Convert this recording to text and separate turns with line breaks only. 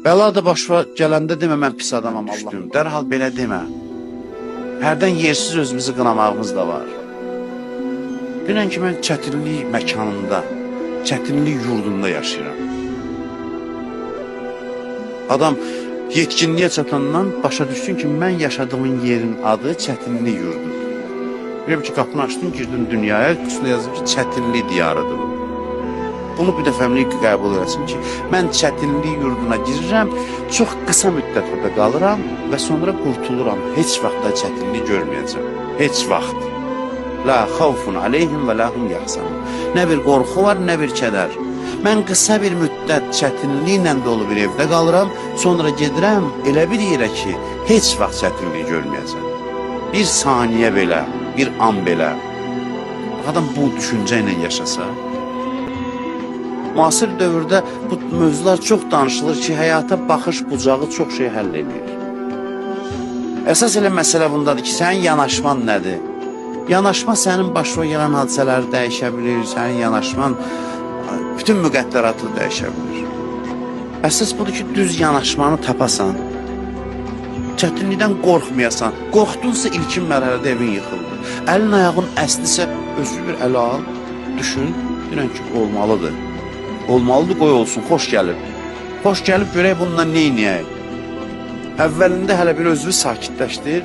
Bəla da başıma gələndə demə mən pis adamam, Allah. Dərhal belə demə. Hərdən yersiz özümüzü qınamağımız da var. Dünən ki mən çətinlik məkanında, çətinlik yurdunda yaşayıram. Adam yetkinliyə çatandan başa düşsün ki, mən yaşadığım yerin adı çətinlik yurdudur. Bilirəm ki, qapını açdım, girdim dünyaya, üstünə yazdım ki, çətinlik diyarıdır bu. Bunu bir dəfəmlik qəbul eləsin ki, mən çətinlik yurduna girirəm, çox qısa müddət orada qalıram və sonra qurtuluram. Heç vaxt da çətinlik görməyəcəm. Heç vaxt. La xavfun aleyhim və la hum yahzanun. Nə bir qorxu var, nə bir kədər. Mən qısa bir müddət çətinliklə dolu bir evdə qalıram, sonra gedirəm elə bir yerə ki, heç vaxt çətinlik görməyəcəm. Bir saniyə belə, bir an belə. Adam bu düşüncə ilə yaşasa, müasir dövrdə bu mövzular çox danışılır ki, həyata baxış bucağı çox şey həll edir. Əsas elə məsələ bundadır ki, sənin yanaşman nədir? Yanaşma sənin başına gələn hadisələri dəyişə bilir, sənin yanaşman bütün müqəddəratı dəyişə bilir. Əsas budur ki, düz yanaşmanı tapasan, çətinlikdən qorxmayasan. Qorxdunsa ilkin mərhələdə evin yıxıldı. Əlin ayağın əsdisə özünü bir ələ al, düşün, deyirən ki, olmalıdır. Olmalıdır, qoy olsun, xoş gəlib. Xoş gəlib görək bununla nə eləyək. Əvvəlində hələ bir özünü sakitləşdir.